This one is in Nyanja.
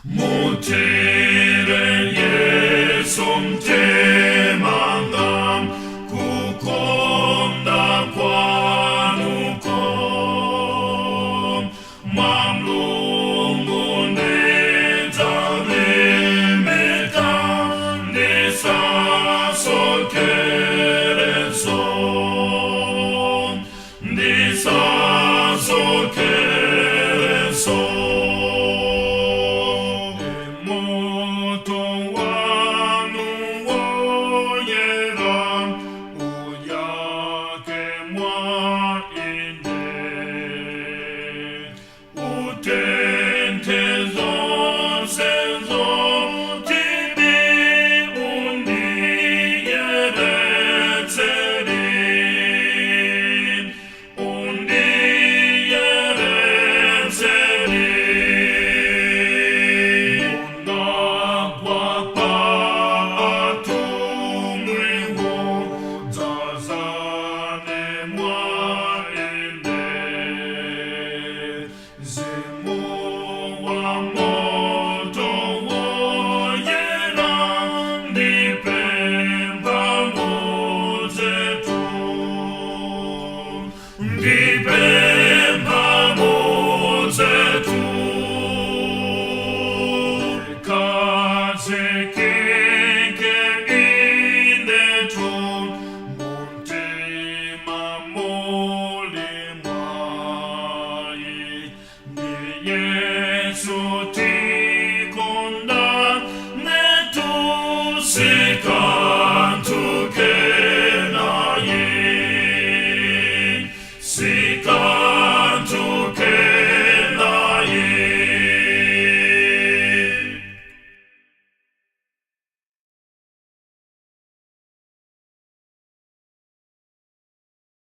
Mutere Yesu mtemanga kukonda kwanuko mwa Mlungu ndidzalemeka ndisasokerenso ndisasokerenso moto wanu woyera uyake mwa ine utenthe zonse zotibi undiyeretseri undiyeretseri unagwapa atumwiwo dzazane mwa ine Mzimu wa moto woyera ndipempha mudzetu ndipempha mudzetu kazikike inetu mumtima muli mwayi ndi Yesu.